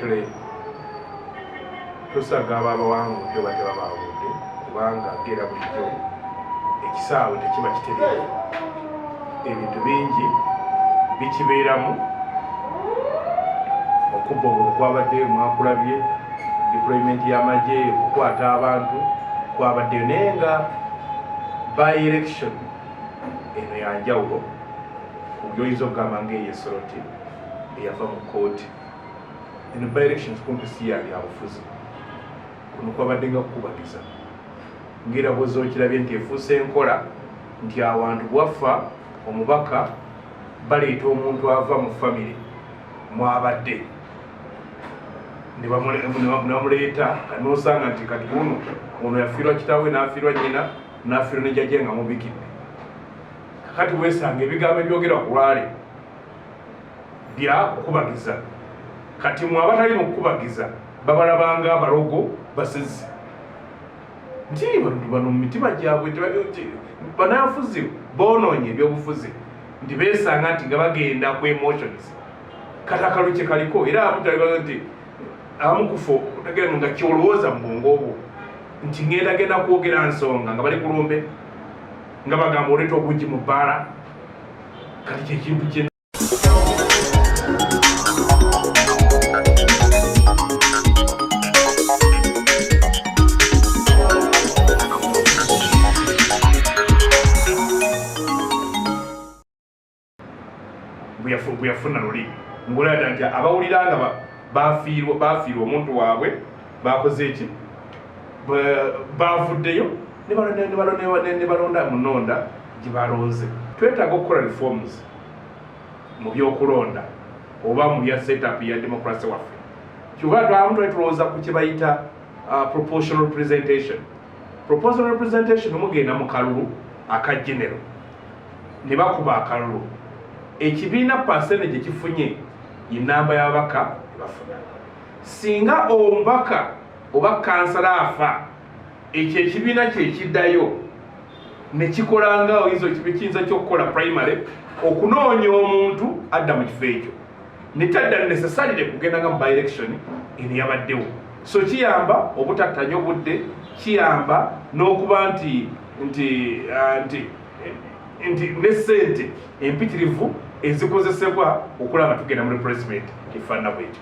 Unfortunately, tosanga aba abawangudde oba tebabawangudde, kubanga ngera bulijjo ekisaawe tekiba kitereevu, ebintu bingi bikibeeramu. Okubba obululu kwabaddeyo, mwakulabye, deployment y'amagye, okukwata abantu kwabaddeyo, naye nga by election eno yanjawulo kubyoyinza okugamba ngaeyo esoroti eyava mu kkooti. Eno by elections kumpi si ya byabufuzi, kuno kwabadde nga kukubagiza, ngaera bwoza okirabye nti efuuse enkola nti awantu bwaffa omubaka baleeta omuntu ava mu famire mwabadde ne bamuleeta, nosanga nti kati uno ono yafiirwa kitaawe, n'afiirwa nnyina, n'afiirwa ne jjajja nga mubikidde. Kakati wesanga ebigambo ebyogerwa ku lwale bya kukubagiza, kati mwe abatali mu kukubagiza babalabanga abalogo, basezi, nti bantu bano mu mitima gyabwe banafuzi bonoonye ebyobufuzi, nti besanga nti nga bagenda ku emotions. Kati akalulu kye kaliko era abamu nti abamu kufo otegera nga kyolowooza mu bwongo obwo nti ngenda genda kwogera nsonga nga bali kulumbe nga bagamba oleeta obuggi mu bbaala. Kati kyekintu kye bwe yafuna luli ngolada nti abawulira nga bafiirwa omuntu waabwe bakoze eki, bavuddeyo ne balonda mu nonda gye balonze. Twetaaga okukola reforms mu byokulonda oba mu bya setup ya democracy waffe. Kyuba twamu twali tulowooza ku kye bayita proportional representation. Proportional representation, mugenda mu kalulu aka general ne bakuba akalulu, ekibiina percentage kifunye yenamba y'ababaka bafuna. Singa omubaka oba kansala afa, ekyo ekibiina kyekiddayo nekikola nga oyinza kiyinza kyokukola primary okunoonya omuntu adda mu kifo ekyo, netadda necessarily kugenda nga mu by election eno yabaddewo. So kiyamba obutattanya obudde, kiyamba n'okuba nti ne sente empitirivu ezikozesebwa okulaba nga tugenda mu replacement efaanana bwetyo.